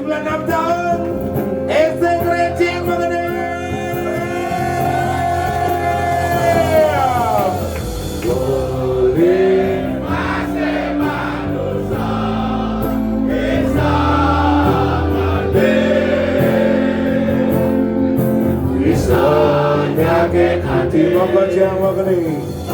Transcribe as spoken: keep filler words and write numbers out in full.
Enam tahun, S T Krecing mengenai. Boleh masih manusia, bisa ngerti, bisa nyakit hati. Monggo jang mengenai.